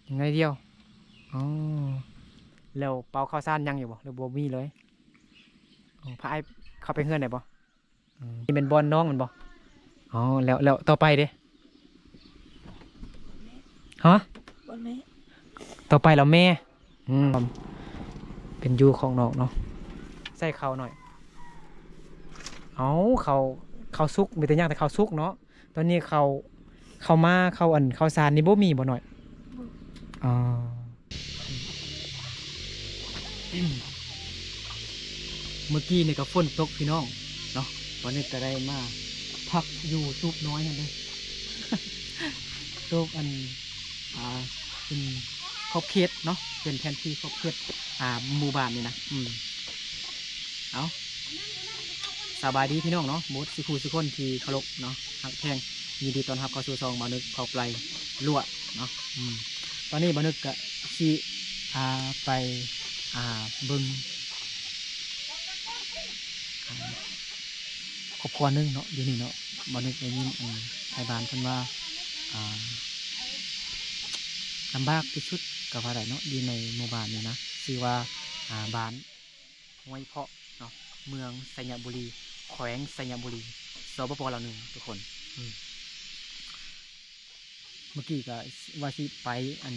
ຍັງໜ້ອຍດຽວ. ອໍ ແລ້ວເປົາເຂົ້າສານຍັງຢູ່ບໍ່ ຫຼືບໍ່ມີເລີຍ? ອໍ ພາອ້າຍເຂົ້າໄປເຮືອນໄດ້ບໍ່? ອືມ ນີ້ແມ່ນບ່ອນນ້ອງແມ່ນບໍ່? ອໍ ແລ້ວ ແລ້ວຕໍ່ໄປເດ້? ຮະ? ບ່ອນແມ່ ຕໍ່ໄປແລ້ວແມ່. ອືມ ເປັນຢູ່ຂອງນ້ອງເນາະ. ໃສ່ເຂົ້າໜ້ອຍ. ເອົາ ເຂົ້າ ເຂົ້າສຸກ ມີແຕ່ຍ່າງແຕ່ເຂົ້າສຸກເນາະ. ຕອນນີ້ເຂົ້າ ເຂົ້າມາ ເຂົ້າ ອັນ ເຂົ້າສານນີ້ບໍ່ມີບໍ່ໜ້ອຍ? ບໍ່. ອໍ ເມື່ອກີ້ນີ້ກໍຝົນຕົກພີ່ນ້ອງເນາະ. ວັນນີ້ກໍໄດ້ມາພັກຢູ່ຕູບນ້ອຍຫັ້ນເດ້ ຕູບອັນ ອ່າ ເປັນຂອບເຂດເນາະ ເປັນແຜນທີ່ຂອບເຂດ ອ່າ ໝູ່ບ້ານນີ້ນະ. ອືມ ເອົາ ສະບາຍດີພີ່ນ້ອງເນາະ ໝົດສູ່ຜູ້ສູ່ຄົນທີ່ເຄົາລົບເນາະ ຮັກແພງ. ຍິນດີຕ້ອນຮັບເຂົ້າສູ່ຊ່ອງບ່າວນຶກເຜົາໄປລົວເນາະ. ອືມ ຕອນນີ້ບ່າວນຶກກະຊິ ອ່າ ໄປ ອ່າ ເບິ່ງ ອ່າ ຄອບຄົວໜຶ່ງເນາະ ຢູ່ນີ້ເນາະ. ບ່າວນຶກໄດ້ຍິນ ອັນ ໄທບ້ານເພິ່ນວ່າ ອ່າ ລຳບາກທີ່ສຸດກໍວ່າໄດ້ເນາະ ຢູ່ໃນໝູ່ບ້ານນີ້ນະ ຊື່ວ່າ ອ່າ ບ້ານຫ້ວຍເພາະເນາະ ເມືອງໄຊຍະບູລີ ແຂວງໄຊຍະບູລີ ສປປ ລາວໜຶ່ງ ທຸກຄົນ. ອືມ ເມື່ອກີ້ກໍວ່າຊິໄປ ອັນ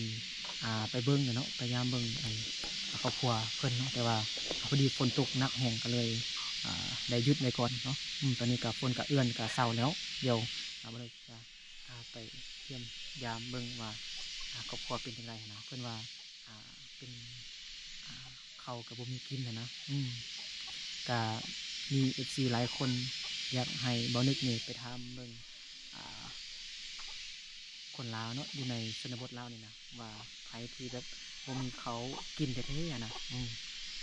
ອ່າ ໄປເບິ່ງເນາະ ໄປຢາມເບິ່ງ ອັນ ຄອບຄົວເພິ່ນເນາະ ແຕ່ວ່າພໍດີຝົນຕົກໜັກແຮງ ກໍເລີຍ ອ່າ ໄດ້ຢຸດໄວ້ກ່ອນເນາະ. ອືມ ຕອນນີ້ກໍຝົນກໍເອື້ອນ ກໍເຊົາແລ້ວ. ດຽວ ອ່າ ບ່າວນຶກຈະ ອ່າ ໄປຢ້ຽມຢາມເບິ່ງວ່າ ອ່າ ຄອບຄົວເປັນຈັ່ງໃດຫັ້ນນະ. ເພິ່ນວ່າ ອ່າ ເປັນ ອ່າ ເຂົ້າກໍບໍ່ມີກິນຫັ້ນນະ. ອືມ ກະມີເອັຟຊີຫຼາຍຄົນຢາກໃຫ້ບ່າວນຶກນີ້ໄປຖາມເບິ່ງ ອ່າ ຄົນລາວເນາະ ຢູ່ໃນຊົນນະບົດລາວນີ້ນະ ວ່າໃຜທີ່ແບບບໍ່ມີເຂົ້າກິນແທ້ໆຫັ້ນນະ. ອືມ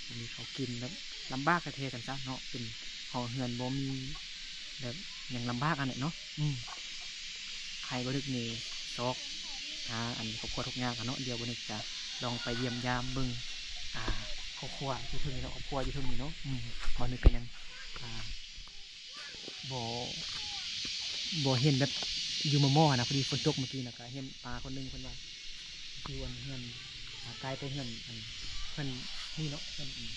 ບໍ່ມີເຂົ້າກິນ ແບບລຳບາກແທ້ໆຊັ້ນຊະເນາະ ເປັນຫໍເຮືອນບໍ່ມີ ແບບຍັງລຳບາກຫັ້ນແຫຼະເນາະ. ອືມ ໃຫ້ບ່າວນຶກນີ້ຊອກຫາ ອັນ ຄອບຄົວທຸກຍາກຫັ້ນເນາະ. ດຽວບ່າວນຶກຈະລອງໄປຢ້ຽມຢາມເບິ່ງ ອ່າ ຄອບຄົວຢູ່ເທິງນີ້ເນາະ ຄອບຄົວຢູ່ເທິງນີ້ເນາະ. ອືມ ບ່າວນຶກກໍຍັງ ອ່າ ບໍ່ ບໍ່ເຫັນແບບຢູ່ມໍ່ໆຫັ້ນນະ. ພໍດີຝົນຕົກເມື່ອກີ້ນະ ກໍເຫັນປ້າຄົນໜຶ່ງເພິ່ນວ່າ ຢູ່ອັນເຮືອນ ອ່າ ໃກ້ແຕ່ເຮືອນ ອັນ ເຮືອນນີ້ເນາະ ເຮືອນ ອັນ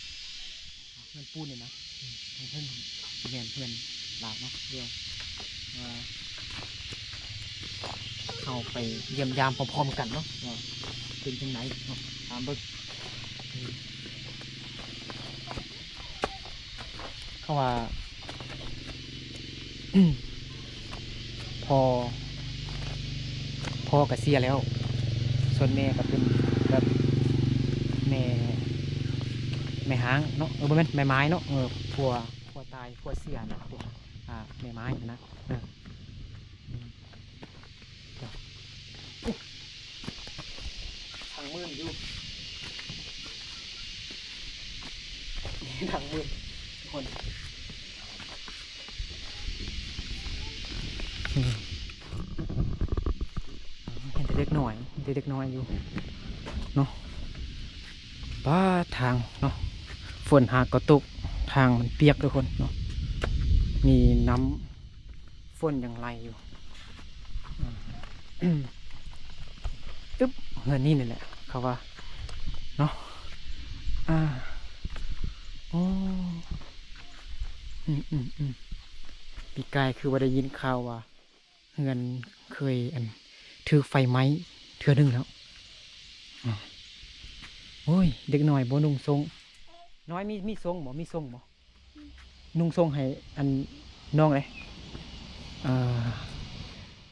ເຮືອນປູນນີ້ນະ. ອືມ ທາງເທິງຊິແມ່ນເຮືອນລາວເນາະ. ດຽວ ເຮົາໄປຢ້ຽມຢາມພ້ອມໆກັນເນາະ ວ່າເປັນຈັ່ງໃດເນາະ ຕາມເບິ່ງ. ອືມ ເພາະວ່າ ພໍ່ ພໍ່ກະເສຍແລ້ວ ສ່ວນແມ່ກະເປັນແບບແມ່ ແມ່ຮ້າງເນາະ ເອີ ບໍ່ແມ່ນ ແມ່ໝ້າຍເນາະ. ເອີ ຜົວ ຜົວຕາຍ ຜົວເສຍນະ ເປັນ ອ່າ ແມ່ໝ້າຍນະ. ເອີ ອືມ ທັງໝື່ນຢູ່ ທັງໝື່ນ ທຸກຄົນ. ອືມ ເຫັນແຕ່ເດັກນ້ອຍ ເຫັນແຕ່ເດັກນ້ອຍຢູ່ເນາະ. ປາດ ທາງເນາະ ຝົນຫາກໍຕົກ ທາງມັນປຽກ ທຸກຄົນເນາະ ມີນ້ຳ ຝົນຍັງໄຫຼຢູ່. ອືມ ອຶບ ເຮືອນນີ້ນີ້ແຫຼະເຂົາວ່າເນາະ. ອ່າ ໂອ້ ອືມໆໆ ປີກາຍຄືວ່າໄດ້ຍິນຂ່າວວ່າເຮືອນເຄີຍ ອັນ ຖືກໄຟໄໝ້ເທື່ອໜຶ່ງແລ້ວ. ອືມ ໂອ້ຍ ເດັກນ້ອຍບໍ່ນຸ່ງສົ້ງ ນ້ອຍ ມີ ມີສົ້ງບໍ່ ມີສົ້ງບໍ່? ນຸ່ງສົ້ງໃຫ້ອັນນ້ອງເດ້. ເອີ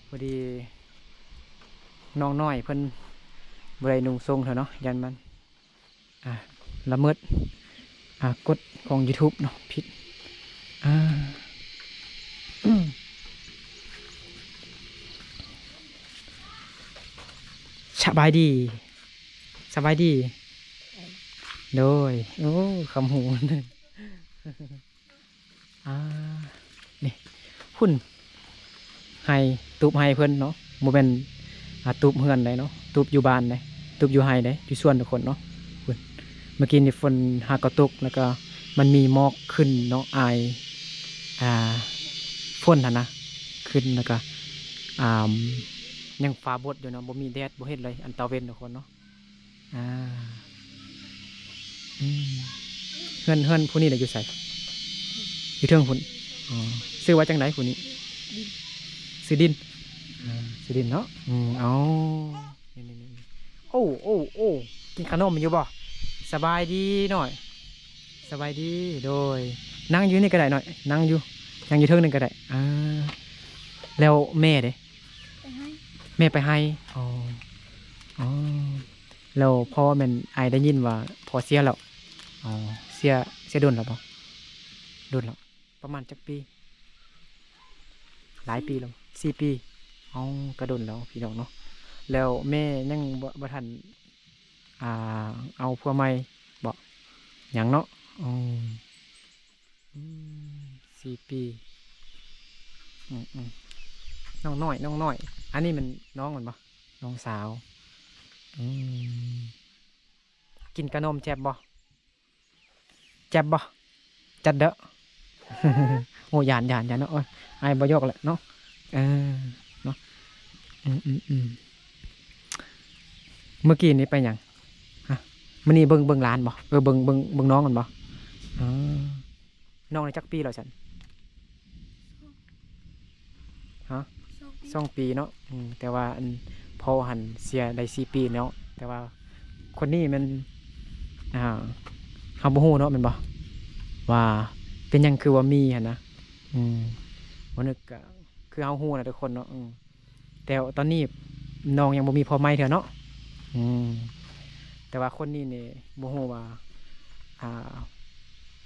ພໍດີນ້ອງນ້ອຍເພິ່ນບໍ່ໄດ້ນຸ່ງສົ້ງເທື່ອເນາະ ຢ້ານມັນ ອ່າ ລະເມີດ ອ່າ ກົດຂອງຢູທູບເນາະ ຜິດ. ອ່າ ສະບາຍດີ ສະບາຍດີ ໂດຍ. ໂອ້ ຄຳຫູ ອ່າ ນີ້ ພຸ້ນ ໄຮ່ ຕູບໄຮ່ເພິ່ນເນາະ ບໍ່ແມ່ນ ອ່າ ຕູບເຮືອນໃດເນາະ ຕູບຢູ່ບ້ານໃດ ຕູບຢູ່ໄຮ່ໃດ ຢູ່ສວນທຸກຄົນເນາະ. ພຸ້ນ ເມື່ອກີ້ນີ້ຝົນຫາກໍຕົກ ແລ້ວກໍມັນມີໝອກຂຶ້ນເນາະ ອາຍ ອ່າ ຝົນຫັ້ນນະ ຂຶ້ນ ແລ້ວກໍ ອ່າ ຍັງຟ້າບົດຢູ່ເນາະ ບໍ່ມີແດດ ບໍ່ເຫັນເລີຍ ອັນຕາເວັນທຸກຄົນເນາະ. ອ່າ ອືມ ເຮືອນ ເຮືອນຜູ້ນີ້ລະຢູ່ໃສ? ຢູ່ເທິງພຸ້ນ. ອໍ ຊື່ວ່າຈັ່ງໃດຜູ້ນີ້? ດິນ ຊື່ດິນ. ອ່າ ຊື່ດິນເນາະ. ອືມ ເອົາ ນີ້ໆໆ ໂອ້ ໂອ້ ໂອ້ ກິນຂະໜົມຢູ່ບໍ່? ສະບາຍດີນ້ອຍ ສະບາຍດີ. ໂດຍ ນັ່ງຢູ່ນີ້ກໍໄດ້ນ້ອຍ ນັ່ງຢູ່ ນັ່ງຢູ່ເທິງນີ້ກໍໄດ້. ອ່າ ແລ້ວແມ່ເດ? ໄປໄຮ່ ແມ່ໄປໄຮ່. ອໍ ອໍ ແລ້ວພໍ່ແມ່ນ ອ້າຍໄດ້ຍິນວ່າພໍ່ເສຍແລ້ວ. ອໍ ເສຍ ເສຍດົນແລ້ວບໍ່? ດົນແລ້ວ. ປະມານຈັກປີ? ຫຼາຍປີແລ້ວ ສີ່ປີ. ເອົ້າ ກະດົນແລ້ວພີ່ນ້ອງເນາະ. ແລ້ວແມ່ຍັງບໍ່ ບໍ່ທັນ ອ່າ ເອົາຜົວໃໝ່ບໍ່? ຍັງເນາະ. ອືມ ອືມ ສີ່ປີ. ອືມໆ ນ້ອງນ້ອຍ ນ້ອງນ້ອຍ ອັນນີ້ແມ່ນນ້ອງແມ່ນບໍ່? ນ້ອງສາວ. ອືມ ກິນກະໜົມແຊບບໍ່? ແຈບບໍ່? ຈັດເດີ້. ໂອ້ ຢ້ານ ຢ້ານ ຢ້ານເນາະ. ໂອ້ຍ ອ້າຍບໍ່ຢອກແຫຼະເນາະ. ເອີ ເນາະ. ອືມໆໆ ມື້ກີ້ນີ້ໄປຫຍັງ? ຮະ ມື້ນີ້ເບິ່ງ ເບິ່ງຫຼານບໍ່? ເອີ ເບິ່ງ ເບິ່ງ ເບິ່ງນ້ອງມັນບໍ່? ອໍ ນ້ອງນີ້ຈັກປີແລ້ວຊັ້ນ? ຮະ? ສອງປີ ສອງປີເນາະ. ອືມ ແຕ່ວ່າອັນພໍ່ຫັ້ນເສຍໄດ້ສີ່ປີເນາະ. ແຕ່ວ່າຄົນນີ້ແມ່ນ ອ່າ ເຮົາບໍ່ຮູ້ເນາະ ແມ່ນບໍ່ ວ່າເປັນຫຍັງຄືວ່າມີຫັ້ນນະ. ອືມ ບໍ່ນຶກກະຄືເຮົາຮູ້ນະທຸກຄົນເນາະ. ອືມ ແຕ່ຕອນນີ້ນ້ອງຍັງບໍ່ມີພໍ່ໃໝ່ເທື່ອເນາະ. ອືມ ແຕ່ວ່າຄົນນີ້ນີ້ບໍ່ຮູ້ວ່າ ອ່າ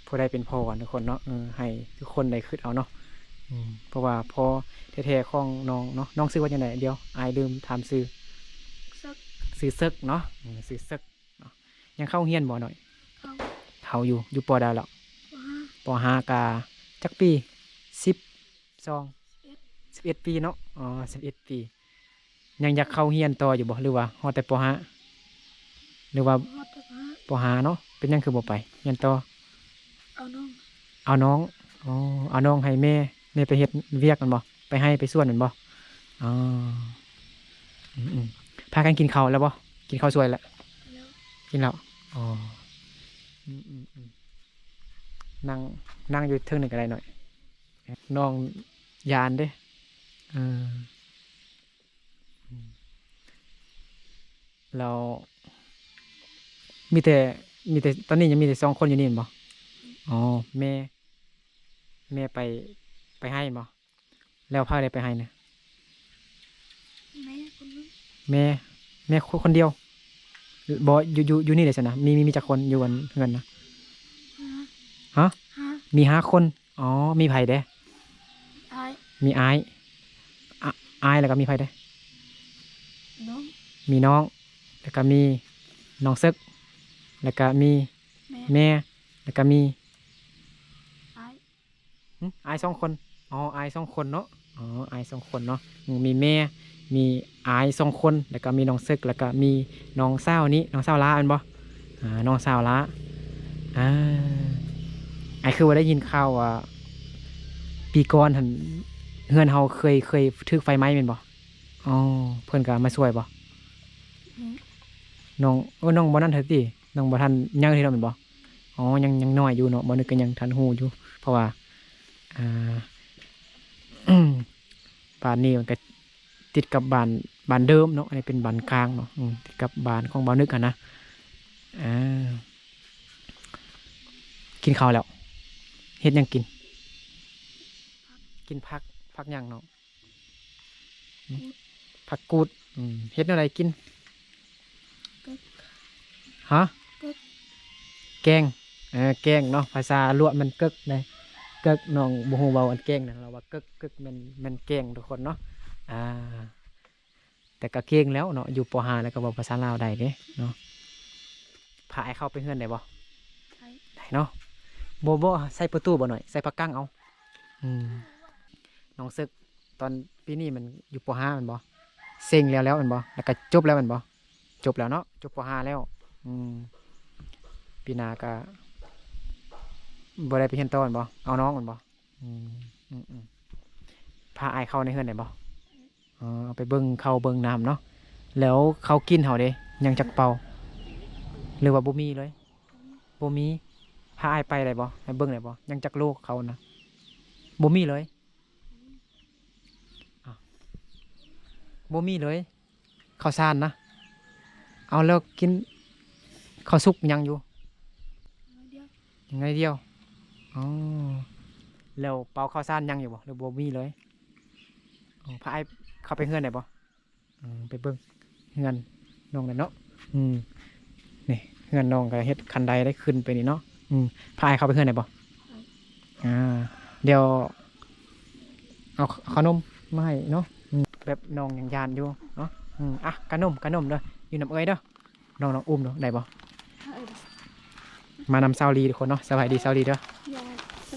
ຜູ້ໃດເປັນພໍ່ກັນທຸກຄົນເນາະ. ເອີ ໃຫ້ທຸກຄົນໄດ້ຄິດເອົາເນາະ. ອືມ ເພາະວ່າພໍ່ແທ້ໆຂອງນ້ອງເນາະ. ນ້ອງຊື່ວ່າຈັ່ງໃດ? ດຽວອ້າຍລືມຖາມຊື່. ເສິກ ຊື່ເສິກເນາະ. ອືມ ຊື່ເສິກເນາະ. ຍັງເຂົ້າໂຮງຮຽນບໍ່ນ້ອຍ? ເຂົ້າ ເຂົ້າຢູ່. ຢູ່ ປໍໃດແລ້ວ? ປໍຫ້າ ປໍຫ້າ. ກະຈັກປີ? ສິບສອງ ສິບເອັດ ສິບເອັດປີເນາະ. ອໍ ສິບເອັດປີ. ຍັງຢາກເຂົ້າຮຽນຕໍ່ຢູ່ບໍ່ ຫຼືວ່າຮອດແຕ່ ປໍຫ້າ ຫຼືວ່າ ຮອດແຕ່ ປໍຫ້າ ປໍຫ້າເນາະ. ເປັນຫຍັງຄືບໍ່ໄປຮຽນຕໍ່? ເອົານ້ອງ ເອົານ້ອງ. ອໍ ເອົານ້ອງໃຫ້ແມ່ ແມ່ໄປເຮັດວຽກແມ່ນບໍ່? ໄປໄຮ່ໄປສວນແມ່ນບໍ່? ອໍ ອືມໆ ພາກັນກິນເຂົ້າແລ້ວບໍ່? ກິນເຂົ້າສວຍແລ້ວ? ແລ້ວ ກິນແລ້ວ. ອໍ ອືມໆໆ ນັ່ງ ນັ່ງຢູ່ເທິງນີ້ກໍໄດ້ນ້ອຍ. ນ້ອງຢ້ານເດ້. ເອີ ອືມ ແລ້ວມີແຕ່ ມີແຕ່ ຕອນນີ້ຍັງມີແຕ່ສອງຄົນຢູ່ນີ້ແມ່ນບໍ່? ອໍ ແມ່ ແມ່ໄປ ໄປໄຮ່ແມ່ນບໍ່? ແລ້ວໃຜໄດ້ໄປໄຮ່ນະ? ແມ່ຄົນໜຶ່ງ. ແມ່ ແມ່ຄົນດຽວ. ບໍ່ ຢູ່ ຢູ່ ຢູ່ນີ້ເດຊັ້ນນະ ມີ ມີ ມີຈັກຄົນຢູ່ອັນເຮືອນນະ? ຫ້າ ຮະ? ຫ້າ ມີຫ້າຄົນ. ອໍ ມີໃຜແດ່? ອ້າຍ ມີອ້າຍ. ອາ ອ້າຍ ແລ້ວກໍມີໃຜແດ່? ນ້ອງ ມີນ້ອງ ແລ້ວກໍມີນ້ອງເສິກ ແລ້ວກໍມີ ແມ່ ແມ່ ແລ້ວກໍມີ ອ້າຍ. ຫຶ ອ້າຍສອງຄົນ. ອໍ ອ້າຍສອງຄົນເນາະ. ອໍ ອ້າຍສອງຄົນເນາະ. ອືມ ມີແມ່ ມີອ້າຍສອງຄົນ ແລ້ວກໍມີນ້ອງເສິກ ແລ້ວກໍມີນ້ອງສາວນີ້ ນ້ອງສາວຫຼ້າແມ່ນບໍ່? ອ່າ ນ້ອງສາວຫຼ້າ. ອ່າ ອ້າຍຄືວ່າໄດ້ຍິນຂ່າວວ່າປີກ່ອນຫັ້ນ ເຮືອນເຮົາເຄີຍ ເຄີຍຖືກໄຟໄໝ້ແມ່ນບໍ່? ອໍ ເພິ່ນກໍມາຊ່ວຍບໍ່? ອືມ ນ້ອງ ເອີ ນ້ອງບໍ່ນັ້ນເທື່ອຕິ ນ້ອງບໍ່ທັນໃຫຍ່ເທື່ອແມ່ນບໍ່? ອໍ ຍັງ ຍັງນ້ອຍຢູ່ເນາະ ບ່າວນຶກກໍຍັງທັນຮູ້ຢູ່ ເພາະວ່າ ອ່າ ບ້ານນີ້ມັນກໍຕິດກັບບ້ານ ບ້ານເດີມເນາະ ອັນນີ້ເປັນບ້ານກາງເນາະ ອືມ ຕິດກັບບ້ານຂອງບ່າວນຶກຫັ້ນນະ. ອ່າ ກິນເຂົ້າແລ້ວ ເຮັດຫຍັງກິນ? ກິນຜັກ ຜັກຫຍັງນ້ອງ? ຜັກກູດ. ອືມ ເຮັດແນວໃດກິນ? ເກີກ ຮະ? ເກີກ ແກງ. ເອີ ແກງເນາະ ພາສາລວກແມ່ນເກີກເດ້ ເກີກ. ນ້ອງບໍ່ຮູ້ເວົ້າອັນແກງນະ ລາວວ່າເກີກ ເກີກແມ່ນ ແມ່ນແກງທຸກຄົນເນາະ. ອ່າ ແຕ່ກໍເກັ່ງແລ້ວເນາະ ຢູ່ ປໍຫ້າ ແລ້ວກໍເວົ້າພາສາລາວໄດ້ເດ້ເນາະ. ພາອ້າຍເຂົ້າໄປເຮືອນໄດ້ບໍ່? ໄດ້ ໄດ້ເນາະ. ບໍ່ ບໍ່ໃສ່ປະຕູບໍ່ນ້ອຍ ໃສ່ຜ້າກັ້ງເອົາ. ອືມ ນ້ອງເສິກ ຕອນປີນີ້ມັນຢູ່ ປໍຫ້າ ແມ່ນບໍ່? ເສັງແລ້ວແລ້ວແມ່ນບໍ່? ແລ້ວກໍຈົບແລ້ວແມ່ນບໍ່? ຈົບແລ້ວເນາະ ຈົບ ປໍຫ້າ ແລ້ວ. ອືມ ປີໜ້າກໍບໍ່ໄດ້ໄປຮຽນຕໍ່ແມ່ນບໍ່? ເອົານ້ອງແມ່ນບໍ່? ອືມ ອືມໆ ພາອ້າຍເຂົ້າໃນເຮືອນໄດ້ບໍ່? ອໍ ໄປເບິ່ງເຂົ້າເບິ່ງນ້ຳເນາະ. ແລ້ວເຂົ້າກິນເຮົາເດ ຍັງຈັກເປົາ ຫຼືວ່າບໍ່ມີເລີຍ? ບໍ່ມີ. ພາອ້າຍໄປໄດ້ບໍ່? ໃຫ້ເບິ່ງໄດ້ບໍ່? ຍັງຈັກໂລເຂົ້ານະ? ບໍ່ມີເລີຍ. ອ້າວ ບໍ່ມີເລີຍ ເຂົ້າສານນະ. ເອົາ ແລ້ວກິນເຂົ້າສຸກຍັງຢູ່? ໜ້ອຍດຽວ. ອໍ ແລ້ວເປົາເຂົ້າສານຍັງຢູ່ບໍ່ ຫຼືບໍ່ມີເລີຍ? ອໍ ພາອ້າຍເຂົ້າໄປເຮືອນໄດ້ບໍ່? ອືມ ໄປເບິ່ງເຮືອນນ້ອງແດ່ເນາະ. ອືມ ນີ້ເຮືອນນ້ອງກໍເຮັດຄັນໄດໄດ້ຂຶ້ນໄປນີ້ເນາະ. ອືມ ພາອ້າຍເຂົ້າໄປເຮືອນໄດ້ບໍ່? ອ່າ ດຽວເອົາ ເອົາຂະໜົມມາໃຫ້ເນາະ. ອືມ ແບບນ້ອງຍັງຢ້ານຢູ່ເນາະ. ອືມ ອ່ະ ຂະໜົມ ຂະໜົມເດີ ຢູ່ນຳເອື້ອຍເດີ. ນ້ອງ ນ້ອງອຸ້ມເນາະ ໄດ້ບໍ່? ເອີ ມານຳສາວລີທຸກຄົນເນາະ. ສະບາຍດີສາວລີເດີ.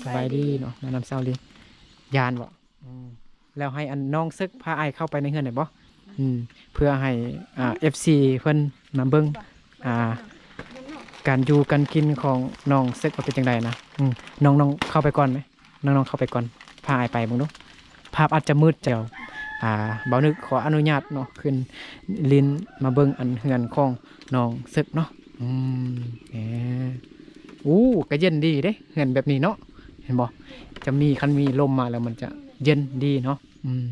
ສະບາຍດີເນາະ ມານຳສາວລີ. ຢ້ານບໍ່? ອືມ ແລ້ວໃຫ້ອັນນ້ອງເສິກພາອ້າຍເຂົ້າໄປໃນເຮືອນໄດ້ບໍ່? ອືມ ເພື່ອໃຫ້ ອ່າ ເອັຟຊີເພິ່ນມາເບິ່ງ ອ່າ ການຢູ່ການກິນຂອງນ້ອງເສິກວ່າເປັນຈັ່ງໃດນະ. ອືມ ນ້ອງ ນ້ອງເຂົ້າໄປກ່ອນເດ້ ນ້ອງ ນ້ອງເຂົ້າໄປກ່ອນ ພາອ້າຍໄປເບິ່ງດູ. ພາບອາດຈະມືດ ດຽວ ອ່າ ບ່າວນຶກຂໍອະນຸຍາດເນາະ ຂຶ້ນລິ້ນມາເບິ່ງອັນເຮືອນຂອງນ້ອງເສິກເນາະ. ອືມ ເອີ ໂອ້ ກະເຢັນດີເດ້ ເຮືອນແບບນີ້ເນາະ ເຫັນບໍ່? ຈະມີ ຄັນມີລົມມາແລ້ວມັນຈະເຢັນດີເນາະ. ອືມ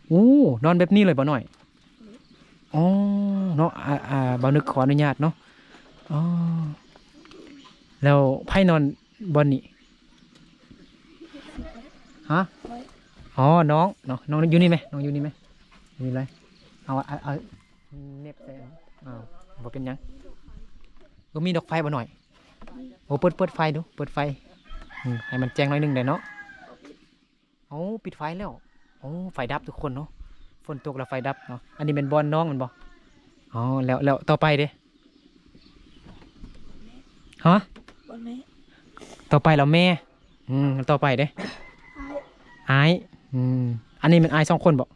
ໂອ້ ນອນແບບນີ້ເລີຍບໍ່ນ້ອຍ? ອໍ ເນາະ ອ່າ ອ່າ ບ່າວນຶກຂໍອະນຸຍາດເນາະ. ອໍ ແລ້ວໃຜນອນບ່ອນນີ້? ຮະ? ອໍ ນ້ອງເນາະ ນ້ອງຢູ່ນີ້ແມະ ນ້ອງຢູ່ນີ້ແມະ ຢູ່ນີ້ເລີຍ. ເອົາ ເອົາ ເອົາ ເນັບໃສ່ ອ້າວ ບໍ່ເປັນຫຍັງ. ເອີ ມີດອກໄຟບໍ່ນ້ອຍ? ໂອ້ ເປີດ ເປີດໄຟດູ ເປີດໄຟ ອືມ ໃຫ້ມັນແຈ້ງໜ້ອຍໜຶ່ງໄດ້ເນາະ. ໂອ້ ປິດໄຟແລ້ວ. ໂອ້ ໄຟດັບທຸກຄົນເນາະ ຝົນຕົກແລ້ວໄຟດັບເນາະ. ອັນນີ້ແມ່ນບ່ອນນ້ອງແມ່ນບໍ່? ອໍ ແລ້ວ ແລ້ວຕໍ່ໄປເດ? ຮະ? ບ່ອນແມ່ ຕໍ່ໄປແລ້ວແມ່. ອືມ ຕໍ່ໄປເດ? ອ້າຍ ອ້າຍ. ອືມ ອັນນີ້ແມ່ນອ້າຍສອງຄົນບໍ່?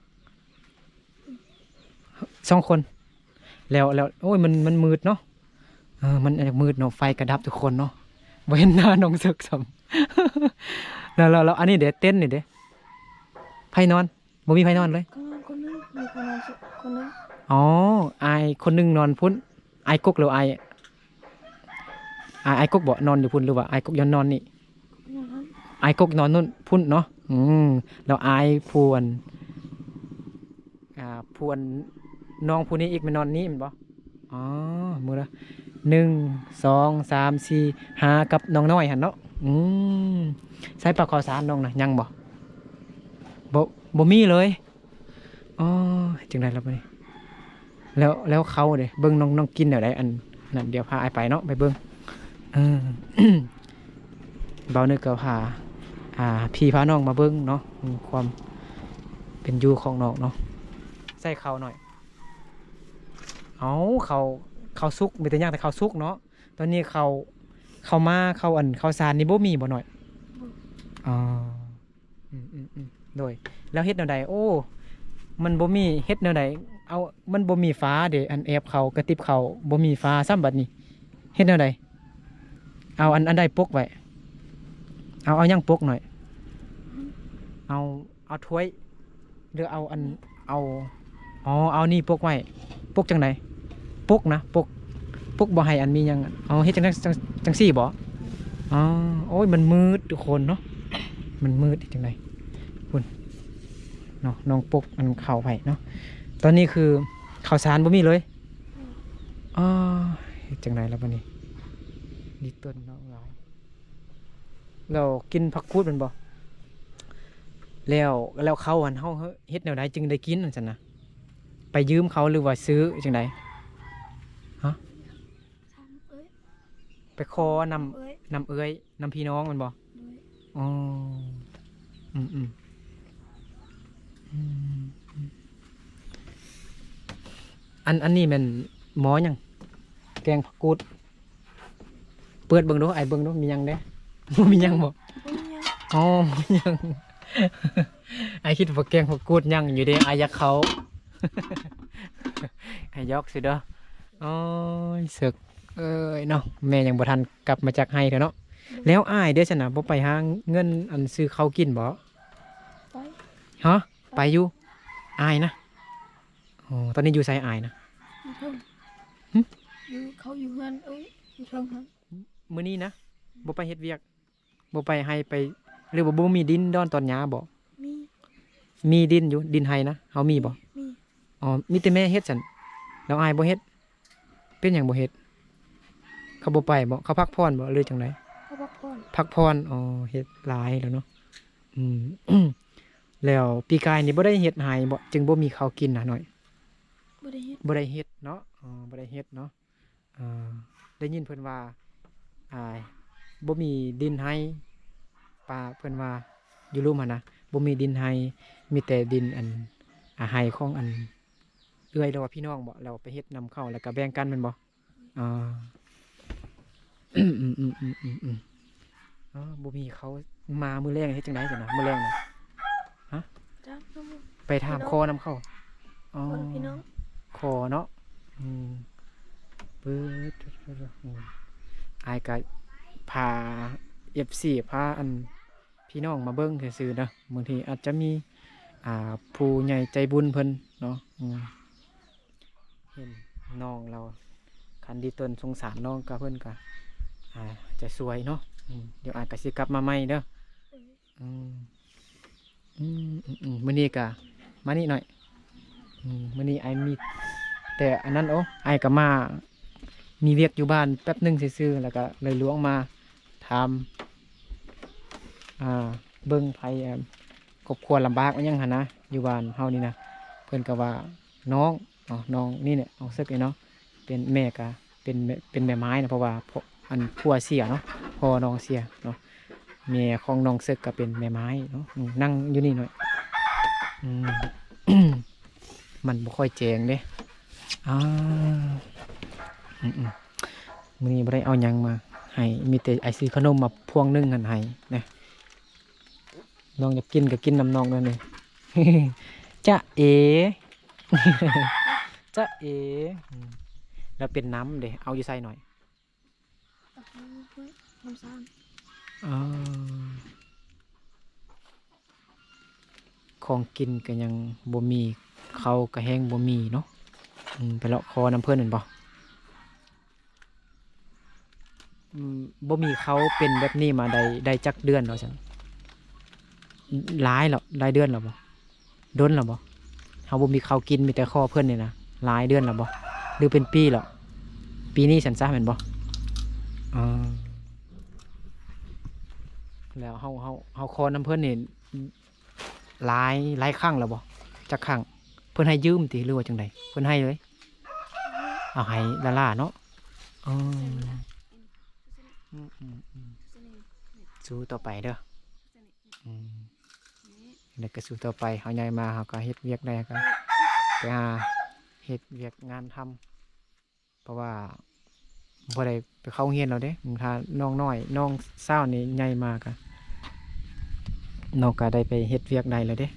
ສອງຄົນ. ແລ້ວ ແລ້ວ ໂອ້ຍ ມັນ ມັນມືດເນາະ. ເອີ ມັນ ມັນມືດເນາະ ໄຟກະດັບທຸກຄົນເນາະ ບໍ່ເຫັນໜ້ານ້ອງເສິກຊ້ຳ. ແລ້ວ ແລ້ວ ແລ້ວອັນນີ້ເດ ເຕັນນີ້ເດ ໃຜນອນ? ບໍ່ມີໃຜນອນເລີຍ? ຂ້າງນອນຄົນໜຶ່ງ ມີຜູ້ນອນຄົນໜຶ່ງ. ອໍ ອ້າຍຄົນໜຶ່ງນອນພຸ້ນ. ອ້າຍກົກ ຫຼືອ້າຍ ອ້າຍ ອ້າຍກົກບໍ ນອນຢູ່ພຸ້ນ ຫຼືວ່າອ້າຍກົກຍັງນອນນີ້? ນອນຫັ້ນ. ອ້າຍກົກນອນນັ້ນ ພຸ້ນເນາະ. ອືມ ແລ້ວອ້າຍຜູ້ອັນ ອ່າ ຜູ້ອັນ ນ້ອງຜູ້ນີ້ອີກແມ່ນນອນນີ້ແມ່ນບໍ່? ອໍ ມື້ລະ ໜຶ່ງ ສອງ ສາມ ສີ່ ຫ້າ ກັບນ້ອງນ້ອຍຫັ້ນເນາະ. ອືມ ໃສ່ປາກເຂົ້າສານນ້ອງນະ ຍັງບໍ່? ບໍ່ ບໍ່ມີເລີຍ. ອໍ ເຮັດຈັ່ງໃດລະບາດນີ້? ແລ້ວ ແລ້ວເຂົ້າເດ ເບິ່ງນ້ອງ ນ້ອງກິນແນວໃດ? ອັນນັ້ນ ດຽວພາອ້າຍໄປເນາະ ໄປເບິ່ງ. ເອີ ບ່າວນຶກກໍພາ ອ່າ ພີ່ພານ້ອງມາເບິ່ງເນາະ ຄວາມເປັນຢູ່ຂອງນ້ອງເນາະ. ໃສ່ເຂົ້າໜ້ອຍ. ເອົາ ເຂົ້າ ເຂົ້າສຸກ ມີແຕ່ຍ່າງແຕ່ເຂົ້າສຸກເນາະ. ຕອນນີ້ເຂົ້າ ເຂົ້າມາ ເຂົ້າອັນ ເຂົ້າສານນີ້ບໍ່ມີບໍ່ນ້ອຍ? ບໍ່. ອໍ ອືມໆໆ ໂດຍ ແລ້ວເຮັດແນວໃດ? ໂອ້ ມັນບໍ່ມີ ເຮັດແນວໃດ? ເອົາ ມັນບໍ່ມີຝາເດ ອັນແອບເຂົ້າ ກະຕິບເຂົ້າ ບໍ່ມີຝາຊ້ຳ ບາດນີ້ເຮັດແນວໃດ? ເອົາອັນ ອັນໃດປົກໄວ້? ເອົາ ເອົາຫຍັງປົກໜ້ອຍ? ເອົາ ເອົາຖ້ວຍ ຫຼືເອົາອັນ ເອົາ ອໍ ເອົານີ້ປົກໄວ້. ປົກຈັ່ງໃດ? ປົກນະ ປົກ ປົກບໍ່ໃຫ້ອັນມີຫຍັງ. ອໍ ເຮັດຈັ່ງໃດ? ຈັ່ງ ຈັ່ງຊີ້ບໍ? ອໍ ໂອ້ຍ ມັນມືດທຸກຄົນເນາະ ມັນມືດ ເຮັດຈັ່ງໃດ? ພຸ້ນເນາະ ນ້ອງປົກອັນເຂົ້າໄວ້ເນາະ. ຕອນນີ້ຄືເຂົ້າສານບໍ່ມີເລີຍ. ອໍ ເຮັດຈັ່ງໃດລະບາດນີ້? ດີຕົ້ນເນາະ ຫຼາຍ. ແລ້ວກິນຜັກກູດແມ່ນບໍ່? ແລ້ວ ແລ້ວເຂົ້າຫັ້ນ ເຮົາເຮັດແນວໃດຈຶ່ງໄດ້ກິນຫັ້ນຊັ້ນນະ? ໄປຢືມເຂົາ ຫຼືວ່າຊື້ຈັ່ງໃດ? ຮະ? ໄປຂໍນຳ ນຳເອື້ອຍ ນຳພີ່ນ້ອງແມ່ນບໍ່? ໂດຍ. ອໍ ອືມໆ ອືມ ອັນ ອັນນີ້ແມ່ນໝໍຫຍັງ? ແກງຜັກກູດ. ເປີດເບິ່ງດູ ອ້າຍເບິ່ງດູ ມີຫຍັງແດ່? ບໍ່ມີຫຍັງບໍ? ບໍ່ມີຫຍັງ. ອໍ ບໍ່ມີຫຍັງ. ອ້າຍຄິດວ່າແກງຜັກກູດຫຍັງຢູ່ເດ້ ອ້າຍຢາກເຂົ້າ. ອ້າຍຢອກຊື່ເດີ. ໂອ້ຍ ເສິກເອີຍເນາະ ແມ່ຍັງບໍ່ທັນກັບມາຈາກໄຮ່ເທື່ອເນາະ. ແລ້ວອ້າຍເດ້ຊັ້ນນະ ບໍ່ໄປຫາເງິນອັນຊື້ເຂົ້າກິນບໍ? ໄປ. ຮະ? ໄປຢູ່. ອ້າຍນະ? ອໍ ຕອນນີ້ຢູ່ໃສອ້າຍນະ? ຢູ່ເທິງ. ຫຶ? ຢູ່ ເຂົາຢູ່ເຮືອນ ເອີຍ ຢູ່ເທິງຫັ້ນ. ມື້ນີ້ນະ ບໍ່ໄປເຮັດວຽກ ບໍ່ໄປໄຮ່ໄປ ຫຼືວ່າບໍ່ມີດິນດອນຕອນຫຍ້າບໍ? ມີ ມີດິນຢູ່ ດິນໄຮ່ນະ ເຮົາມີບໍ? ມີ ມີ. ອໍ ມີແຕ່ແມ່ເຮັດຊັ້ນ ແລ້ວອ້າຍບໍ່ເຮັດ? ເປັນຫຍັງບໍ່ເຮັດ? ເຂົາບໍ່ໄປບໍ? ເຂົາພັກຜ່ອນບໍ ຫຼືຈັ່ງໃດ? ເຂົາພັກຜ່ອນ ພັກຜ່ອນ. ອໍ ເຮັດຫຼາຍແລ້ວເນາະ. ອືມ ແລ້ວປີກາຍນີ້ບໍ່ໄດ້ເຮັດໄຮ່ບໍ ຈຶ່ງບໍ່ມີເຂົ້າກິນນະນ້ອຍ? ບໍ່ໄດ້ເຮັດ ບໍ່ໄດ້ເຮັດເນາະ. ອໍ ບໍ່ໄດ້ເຮັດເນາະ. ເອີ ໄດ້ຍິນເພິ່ນວ່າ ອ່າ ບໍ່ມີດິນໄຮ່ ປາ ເພິ່ນວ່າຢູ່ລຸ່ມຫັ້ນນະ ບໍ່ມີດິນໄຮ່ ມີແຕ່ດິນອັນ ອ່າ ໄຮ່ຂອງອັນ ເອື້ອຍ ຫຼືວ່າພີ່ນ້ອງບໍ ແລ້ວໄປເຮັດນຳເຂົາ ແລ້ວກະແບ່ງກັນແມ່ນບໍ? ອໍ ອືມໆ ອໍ ບໍ່ມີເຂົາມາມື້ແລງເຮັດຈັ່ງໃດຊັ້ນນະ ມື້ແລງນະ? ຮະ? ຈັກ ໄປຖາມຂໍນຳເຂົາ. ອໍ ຂໍນຳພີ່ນ້ອງ ຂໍເນາະ. ອືມ ເປີດ ອືມ ອ້າຍກະພາເອັຟຊີ ພາອັນ ພີ່ນ້ອງມາເບິ່ງຊື່ໆເນາະ. ບາງທີອາດຈະມີ ອ່າ ຜູ້ໃຫຍ່ໃຈບຸນເພິ່ນເນາະ ອືມ ເຫັນນ້ອງລາວ ຄັນດີຕົນສົງສານນ້ອງກະ ເພິ່ນກະ ອ່າ ຈະຊ່ວຍເນາະ. ອືມ ດຽວອ້າຍກະຊິກັບມາໃໝ່ເດີ. ອືມ ອືມ ອືມ ອືມ ມື້ນີ້ກະມານີ້ໜ້ອຍ. ອືມ ມື້ນີ້ອ້າຍມີແຕ່ອັນນັ້ນ ໂອ້ ອ້າຍກະມາ ມີວຽກຢູ່ບ້ານແປັບໜຶ່ງຊື່ໆ ແລ້ວກະເລີຍລວງມາຖາມ ອ່າ ເບິ່ງໄພ ເອີ່ມ ຄອບຄົວລຳບາກອີ່ຫຍັງຫັ້ນນະ ຢູ່ບ້ານເຮົານີ້ນະ. ເພິ່ນກະວ່ານ້ອງເນາະ ນ້ອງນີ້ແຫຼະ ນ້ອງເສິກນີ້ເນາະ ເປັນ ແມ່ກະເປັນ ເປັນແມ່ໝ້າຍນະ ເພາະວ່າ ອັນ ຜົວເສຍເນາະ ພໍ່ນ້ອງເສຍເນາະ. ແມ່ຂອງນ້ອງເສິກກະເປັນແມ່ໝ້າຍເນາະ. ອືມ ນັ່ງຢູ່ນີ້ໜ້ອຍ. ອືມ ມັນບໍ່ຄ່ອຍແຈ້ງເດ້. ອາ ອືມໆ ມື້ນີ້ບໍ່ໄດ້ເອົາຫຍັງມາໃຫ້ ມີແຕ່ອ້າຍຊື້ຂະໜົມມາພວງໜຶ່ງຫັ້ນໃຫ້ນະ. ນ້ອງຢາກກິນກະກິນນຳນ້ອງແນວນີ້. ຈະເອ ຈະເອ. ອືມ ແລ້ວເປັນນ້ຳເດ ເອົາຢູ່ໃສໜ້ອຍ? ນ້ຳຊານ. ອໍ ຂອງກິນກະຍັງບໍ່ມີ ເຂົ້າກະແຮງບໍ່ມີເນາະ. ອືມ ໄປເລາະຂໍນຳເພິ່ນແມ່ນບໍ່? ອືມ ບໍ່ມີເຂົ້າ ເປັນແບບນີ້ມາໄດ້ ໄດ້ຈັກເດືອນແລ້ວຊັ້ນ? ຫຼາຍແລ້ວ ຫຼາຍເດືອນແລ້ວບໍ່? ດົນແລ້ວບໍ່? ເຮົາບໍ່ມີເຂົ້າກິນ ມີແຕ່ຂໍເພິ່ນນີ້ນະ ຫຼາຍເດືອນແລ້ວບໍ່ ຫຼືເປັນປີແລ້ວ? ປີນີ້ຊັ້ນຊະແມ່ນບໍ່? ອໍ ແລ້ວເຮົາ ເຮົາ ເຮົາຂໍນຳເພິ່ນນີ້ ຫຼາຍ ຫຼາຍຄັ້ງແລ້ວບໍ່? ຈັກຄັ້ງ? ເພິ່ນໃຫ້ຢືມຕິ ຫຼືວ່າຈັ່ງໃດ? ເພິ່ນໃຫ້ເລີຍ? ເອົາໃຫ້ລ້າໆເນາະ. ອໍ ອືມໆໆ ສູ້ຕໍ່ໄປເດີ. ອືມ ແລ້ວກະສູ້ຕໍ່ໄປ ເຮົາໃຫຍ່ມາ ເຮົາກະເຮັດວຽກໄດ້ ເຮົາກະໄປຫາເຮັດວຽກງານທຳ ເພາະວ່າບໍ່ໄດ້ໄປເຂົ້າໂຮງຮຽນແລ້ວເດ້. ຖ້ານ້ອງນ້ອຍ ນ້ອງສາວນີ້ໃຫຍ່ມາກະ ນ້ອງກະໄດ້ໄປເຮັດວຽກໄດ້ແລ້ວເດ້.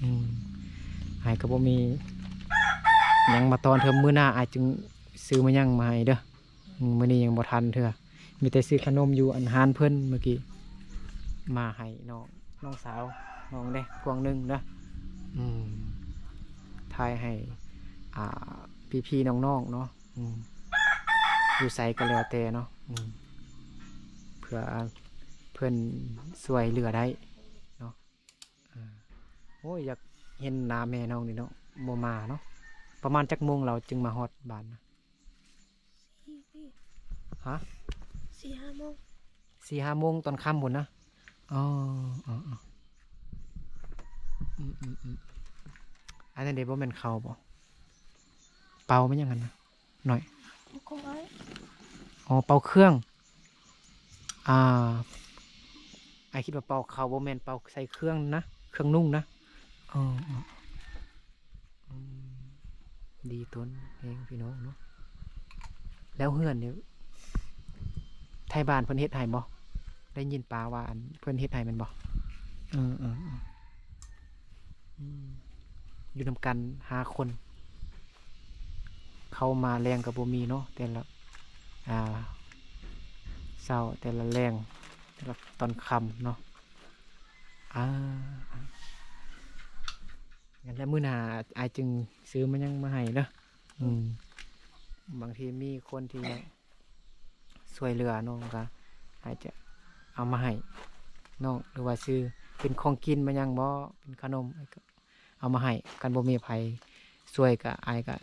ອືມ ອ້າຍກະບໍ່ມີຫຍັງມາຕ້ອນເທື່ອ ມື້ໜ້າອ້າຍຈຶ່ງຊື້ມາຫຍັງມາໃຫ້ເດີ. ອືມ ມື້ນີ້ຍັງບໍ່ທັນເທື່ອ ມີແຕ່ຊື້ຂະໜົມຢູ່ອັນຮ້ານເພິ່ນມື້ກີ້ ມາໃຫ້ນ້ອງ ນ້ອງສາວນ້ອງເດ້ ພວງໜຶ່ງເດີ. ອືມ ຖ່າຍໃຫ້ ອ່າ ພີ່ໆນ້ອງໆເນາະ. ອືມ ຢູ່ໃສກະແລ້ວແຕ່ເນາະ. ອືມ ເພື່ອເພິ່ນຊ່ວຍເຫຼືອໄດ້ເນາະ. ອ່າ ໂອ້ຍ ຢາກເຫັນໜ້າແມ່ນ້ອງນີ້ເນາະ ບໍ່ມາເນາະ. ປະມານຈັກໂມງລາວຈຶ່ງມາຮອດບ້ານນະ? ສີ່ ຮະ? ສີ່ຫ້າໂມງ ສີ່ຫ້າໂມງຕອນຄ່ຳພຸ້ນນະ. ອໍ ອໍ ອໍ ອືມໆໆ ອັນນັ້ນເດ ບໍ່ແມ່ນເຂົ້າບໍ? ເປົ່າແມ່ນຫຍັງຫັ້ນນະ? ໜ້ອຍ ຂອງອ້າຍ. ອໍ ເປົ່າເຄື່ອງ. ອ່າ ອ້າຍຄິດວ່າເປົ່າເຂົ້າ ບໍ່ແມ່ນເປົ່າໃສ່ເຄື່ອງນະ ເຄື່ອງນຸ່ງນະ. ເອີ ເອີ ອືມ ດີຕົນແຮງພີ່ນ້ອງເນາະ. ແລ້ວເຮືອນນີ້ ໄທບ້ານເພິ່ນເຮັດໃຫ້ບໍ່? ໄດ້ຍິນປາວ່າ ອັນ ເພິ່ນເຮັດໃຫ້ແມ່ນບໍ່? ເອີ ເອີ ເອີ ອືມ ຢູ່ນຳກັນຫ້າຄົນ ເຂົ້າມາແລງກະບໍ່ມີເນາະ ແຕ່ລະ ອ່າ ເຊົ້າ ແຕ່ລະແລງ ແຕ່ລະຕອນຄ່ຳເນາະ. ອ່າ ແລະມື້ໜ້າອ້າຍຈຶ່ງຊື້ມາຫຍັງມາໃຫ້ເດີ. ອືມ ບາງທີມີຄົນທີ່ຢາກຊ່ວຍເຫຼືອນ້ອງ ກໍອາດຈະເອົາມາໃຫ້ນ້ອງ ຫຼືວ່າຊື້ເປັນຂອງກິນມາຫຍັງບໍ ເປັນຂະໜົມ ກໍເອົາມາໃຫ້. ຄັນບໍ່ມີໃຜຊ່ວຍ ກໍອ້າຍກໍ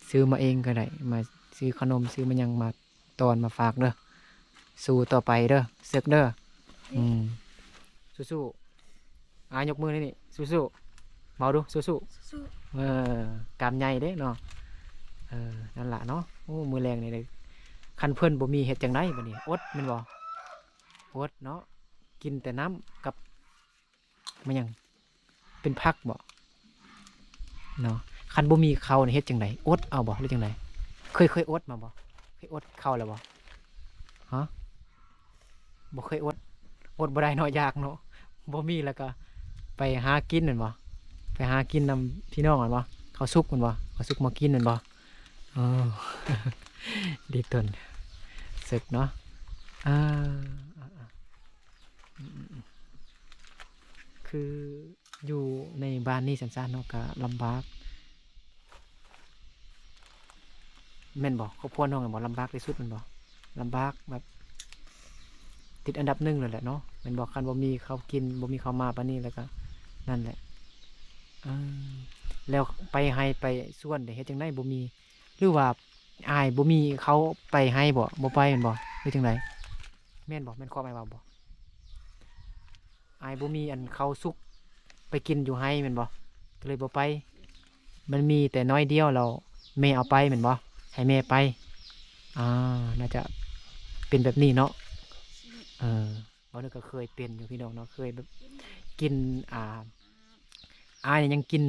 ຊື້ມາເອງກໍໄດ້ ມາຊື້ຂະໜົມ ຊື້ມາຫຍັງມາ ຕອນມາຝາກເດີ. ສູ້ຕໍ່ໄປເດີ ເສິກເດີ. ອືມ ສູ້ໆ. ອາ ຍົກມືນີ້ ສູ້ໆ. ເວົ້າດູ ສູ້ໆ. ເອີ ກາມໃຫຍ່ເດ້ເນາະ. ເອີ ນັ້ນລະເນາະ. ໂອ້ ມື້ແລງນີ້ ຄັນເພິ່ນບໍ່ມີເຮັດຈັ່ງໃດບັດນີ້? ອົດແມ່ນບໍ່? ອົດເນາະ. ກິນແຕ່ນ້ຳກັບ ມາຫຍັງ ເປັນຜັກບໍເນາະ. ຄັນບໍ່ມີເຂົ້ານີ້ເຮັດຈັ່ງໃດ? ອົດເອົາບໍ ຫຼືຈັ່ງໃດ? ເຄີຍ ເຄີຍອົດມາບໍ? ເຄີຍອົດເຂົ້າແລ້ວບໍ? ຮະ ບໍ່ເຄີຍອົດ. ອົດບໍ່ໄດ້ເນາະ ຢາກເນາະ. ບໍ່ມີແລ້ວກໍໄປຫາກິນແມ່ນບໍ? ໄປຫາກິນນຳພີ່ນ້ອງແມ່ນບໍ? ເຂົ້າສຸກແມ່ນບໍ? ເຂົ້າສຸກມາກິນແມ່ນບໍ? ເອີ ດີຕົນ ເສິກເນາະ. ອ່າ ອືມ ອືມ ອືມ ຄືຢູ່ໃນບ້ານນີ້ຊັ້ນຊະເນາະ ກະລຳບາກ ແມ່ນບໍ່? ຄອບຄົວນ້ອງແມ່ນບໍ່ ລຳບາກທີ່ສຸດແມ່ນບໍ່? ລຳບາກແບບຕິດອັນດັບໜຶ່ງເລີຍແຫຼະເນາະ ແມ່ນບໍ່? ຄັນບໍ່ມີເຂົ້າກິນ ບໍ່ມີເຂົ້າມາປານນີ້ ແລ້ວກະນັ້ນແຫຼະ. ເອີ ແລ້ວໄປໄຮ່ໄປສວນເດ ເຮັດຈັ່ງໃດບໍ່ມີ? ຫຼືວ່າອ້າຍບໍ່ມີເຂົ້າໄປໄຮ່ບໍ່? ບໍ່ໄປແມ່ນບໍ່ ຫຼືຈັ່ງໃດ? ແມ່ນບໍ່? ແມ່ນຄວາມອ້າຍເວົ້າບໍ່? ອ້າຍບໍ່ມີອັນເຂົ້າສຸກໄປກິນຢູ່ໄຮ່ແມ່ນບໍ່? ກໍເລີຍບໍ່ໄປ. ມັນມີແຕ່ໜ້ອຍດຽວ ແລ້ວແມ່ເອົາໄປແມ່ນບໍ່? ໃຫ້ແມ່ໄປ. ອ່າ ໜ້າຈະເປັນແບບນີ້ເນາະ. ເອີ ເວົ້າໜຶ່ງກໍເຄີຍເປັນຢູ່ພີ່ນ້ອງເນາະ ເຄີຍແບບກິນ ອ່າ ອ້າຍນີ້ຍັງກິນ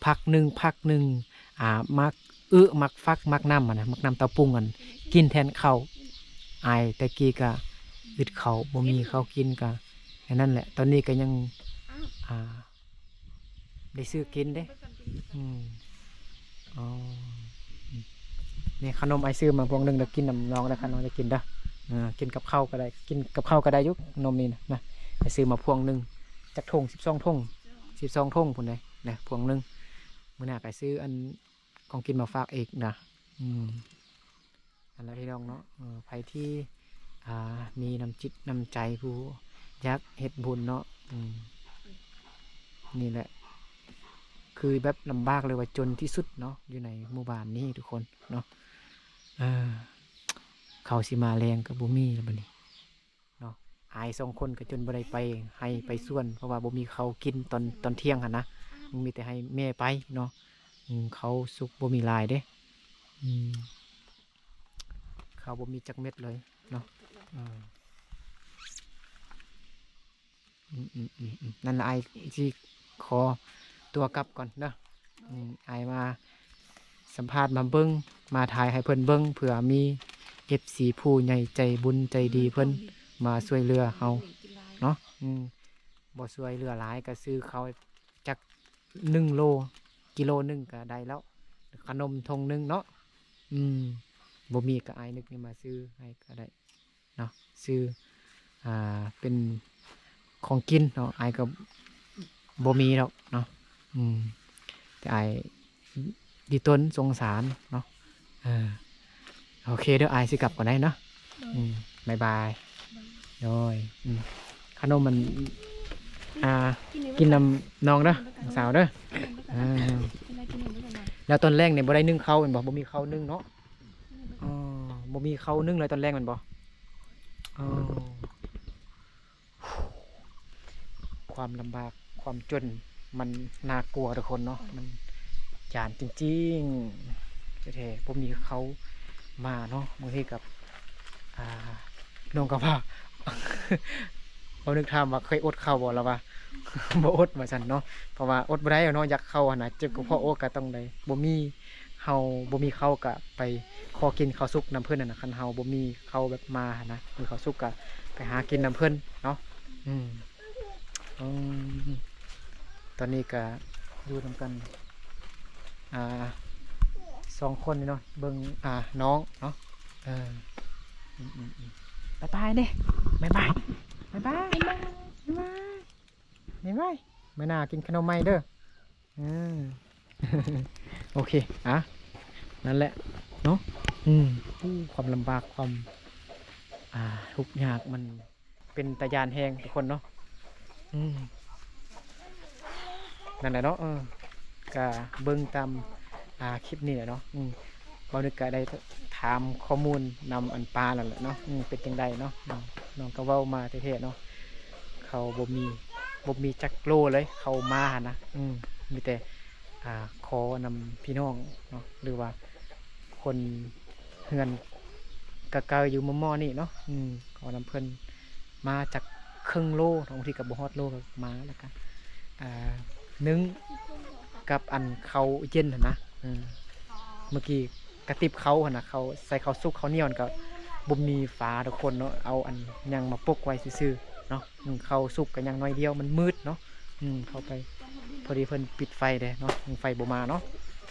ພັກໜຶ່ງ ພັກໜຶ່ງ ອ່າ ໝາກອຶ ໝາກຝັກ ໝາກນ້ຳຫັ້ນນະ ໝາກນ້ຳເຕົ້າປຸ້ງຫັ້ນ ກິນແທນເຂົ້າ. ອ້າຍແຕ່ກີ້ກະອຶດເຂົ້າ ບໍ່ມີເຂົ້າກິນກະ ອັນນັ້ນແຫຼະ. ຕອນນີ້ກະຍັງ ອ່າ ໄດ້ຊື້ກິນເດ້. ອືມ ອໍ ອືມ ນີ້ຂະໜົມອ້າຍຊື້ມາພວງໜຶ່ງ ແລ້ວກິນນຳນ້ອງເດີ ຄັນນ້ອງຈະກິນເດີ. ເອີ ກິນກັບເຂົ້າກໍໄດ້ ກິນກັບເຂົ້າກໍໄດ້ຢູ່ ຂະໜົມນີ້ນະ ອ້າຍຊື້ມາພວງໜຶ່ງ. ຈັກຖົງ? ສິບສອງຖົງ ສິບສອງຖົງພຸ້ນເດ້ ນະ ພວງໜຶ່ງ. ມື້ໜ້າກໍຊື້ອັນ ຂອງກິນມາຝາກອີກນະ. ອືມ ນັ້ນລະພີ່ນ້ອງເນາະ ເອີ ໃຜທີ່ ອ່າ ມີນ້ຳຈິດນ້ຳໃຈຜູ້ຢາກເຮັດບຸນເນາະ. ອືມ ນີ້ແຫຼະ ຄືແບບລຳບາກ ຫຼືວ່າຈົນທີ່ສຸດເນາະ ຢູ່ໃນໝູ່ບ້ານນີ້ທຸກຄົນເນາະ. ເອີ ເຂົ້າຊິມາແລງກໍບໍ່ມີແລ້ວບັດນີ້ ເນາະ. ອ້າຍສອງຄົນກໍຈົນບໍ່ໄດ້ໄປໄຮ່ໄປສວນ ເພາະວ່າບໍ່ມີເຂົ້າກິນຕອນ ຕອນທ່ຽງຫັ້ນນະ ມີແຕ່ໃຫ້ແມ່ໄປເນາະ. ອືມ ເຂົ້າສຸກບໍ່ມີຫຼາຍເດ້. ອືມ ເຂົ້າບໍ່ມີຈັກເມັດເລີຍເນາະ. ເອີ ອືມ ອືມ ອືມ ອືມ ນັ້ນລະ ອ້າຍຊິຂໍຕົວກັບກ່ອນເດີ. ອືມ ອ້າຍມາສຳພາດ ມາເບິ່ງ ມາຖ່າຍໃຫ້ເພິ່ນເບິ່ງ ເພື່ອມີເອັຟຊີຜູ້ໃຫຍ່ໃຈບຸນໃຈດີເພິ່ນມາຊ່ວຍເຫຼືອເຮົາເນາະ. ອືມ ບໍ່ຊ່ວຍເຫຼືອຫຼາຍ ກໍຊື້ເຂົ້າຈັກໜຶ່ງໂລ ກິໂລໜຶ່ງກໍໄດ້ແລ້ວ ຂະໜົມຖົງໜຶ່ງເນາະ. ອືມ ບໍ່ມີກໍອ້າຍນຶກນີ້ມາຊື້ໃຫ້ກໍໄດ້ ເນາະ ຊື້ ອ່າ ເປັນຂອງກິນເນາະ ອ້າຍກໍບໍ່ມີດອກເນາະ. ອືມ ແຕ່ອ້າຍດີຕົນສົງສານເນາະ. ເອີ ໂອເຄເດີ ອ້າຍຊິກັບກ່ອນໄດ໋ເນາະ. ອືມ ບາຍບາຍ. ໂດຍ ອືມ ຂະໜົມມັນ ອ່າ ກິນນຳນ້ອງເດີ ນ້ອງສາວເດີ. ອ່າ ແລ້ວຕອນແລງນີ້ບໍ່ໄດ້ໜຶ້ງເຂົ້າແມ່ນບໍ່? ບໍ່ມີເຂົ້າໜຶ້ງເນາະ. ອໍ ບໍ່ມີເຂົ້າໜຶ້ງເລີຍຕອນແລງແມ່ນບໍ່? ອໍ ຄວາມລຳບາກ ຄວາມຈົນ ມັນໜ້າກົວທຸກຄົນເນາະ ມັນຢ້ານຈິງໆ ແທ້ໆ. ບໍ່ມີເຂົ້າມາເນາະ ບາງທີກັບ ອ່າ ນ້ອງກໍວ່າ ເຮົານຶກຖາມວ່າເຄີຍອົດເຂົ້າບໍ່ ລາວວ່າບໍ່ອົດວ່າຊັ້ນເນາະ. ເພາະວ່າອົດບໍ່ໄດ້ເນາະ ຢາກເຂົ້າຫັ້ນນະ ເຈັບກະເພາະ ອືມ ໂອກະຕ້ອງໄດ້ ບໍ່ມີ ເຮົາບໍ່ມີເຂົ້າກະໄປຂໍກິນເຂົ້າສຸກນຳເພິ່ນຫັ້ນນະ. ຄັນເຮົາບໍ່ມີເຂົ້າແບບມາຫັ້ນນະ ມີເຂົ້າສຸກກະໄປຫາກິນນຳເພິ່ນເນາະ. ອືມ ອືມ ຕອນນີ້ກະຢູ່ນຳກັນ ອ່າ ສອງຄົນນີ້ເນາະ ເບິ່ງ ອ່າ ນ້ອງເນາະ. ເອີ ອືມໆໆ ບາຍບາຍເດ້ ບາຍບາຍ ບາຍບາຍ ບາຍບາຍ ບາຍບາຍ. ມື້ໜ້າກິນຂະໜົມໃໝ່ເດີ. ເອີ ໂອເຄ ອ່ະ ນັ້ນແຫຼະເນາະ. ອືມ ໂອ້ ຄວາມລຳບາກ ຄວາມ ອ່າ ທຸກຍາກ ມັນເປັນຕາຢ້ານແຮງທຸກຄົນເນາະ. ອືມ ນັ້ນແຫຼະເນາະ. ເອີ ກະເບິ່ງຕາມ ອ່າ ຄລິບນີ້ແຫຼະເນາະ. ອືມ ບ່າວນຶກກະໄດ້ຖາມຂໍ້ມູນນຳອັນປ້ານັ້ນແຫຼະເນາະ. ອືມ ເປັນຈັ່ງໃດເນາະ. ອືມ ນ້ອງກະເວົ້າມາແທ້ໆເນາະ ເຂົາບໍ່ມີ ບໍ່ມີຈັກໂລເລີຍ ເຂົາມາຫັ້ນນະ. ອືມ ມີແຕ່ ອ່າ ຂໍນຳພີ່ນ້ອງເນາະ ຫຼືວ່າຄົນເຮືອນກະໄກຢູ່ມໍ່ໆນີ້ເນາະ. ອືມ ຂໍນຳເພິ່ນມາຈັກເຄິ່ງໂລເນາະ ບາງທີກະບໍ່ຮອດໂລກະມາ ແລ້ວກະ ອ່າ ໜຶ້ງກັບອັນເຂົ້າເຢັນຫັ້ນນະ. ເອີ ເມື່ອກີ້ກະຕິບເຂົ້າຫັ້ນນະ ເຂົ້າ ໃສ່ເຂົ້າສຸກເຂົ້າໜຽວຫັ້ນ ກະບໍ່ມີຝາທຸກຄົນເນາະ ເອົາອັນຫຍັງມາປົກໄວ້ຊື່ໆເນາະ. ອືມ ເຂົ້າສຸກກະຍັງໜ້ອຍດຽວ ມັນມືດເນາະ. ອືມ ເຂົ້າໄປ ພໍດີເພິ່ນປິດໄຟເດ້ເນາະ ໄຟບໍ່ມາເນາະ.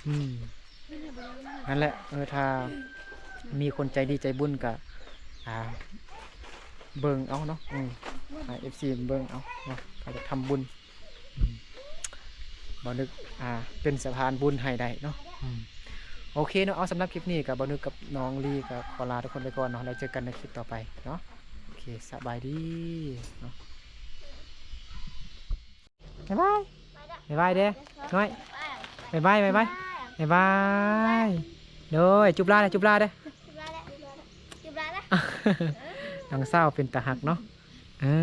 ອືມ ນັ້ນແຫຼະ ເອີ ຖ້າມີຄົນໃຈດີໃຈບຸນກະ ອ່າ ເບິ່ງເອົາເນາະ. ອືມ ໃຫ້ເອັຟຊີເບິ່ງເອົາເນາະ ຖ້າຢາກທຳບຸນ. ອືມ ບ່າວນຶກ ອ່າ ເປັນສະພານບຸນໃຫ້ໄດ້ເນາະ. ອືມ ໂອເຄເນາະ. ເອົາ ສຳລັບຄລິບນີ້ກະ ບ່າວນຶກກັບນ້ອງລີກະຂໍລາທຸກຄົນໄປກ່ອນເນາະ ແລ້ວເຈີກັນໃນຄລິບຕໍ່ໄປເນາະ. ໂອເຄ ສະບາຍດີເນາະ. ບາຍບາຍ ບາຍບາຍເດ້ນ້ອຍ ບາຍບາຍ ບາຍບາຍ ບາຍບາຍ. ໂດຍ ຈູບລາເດ້ ຈູບລາເດ້. ນ້ອງສາວເປັນຕາຮັກເນາະ. ເອີ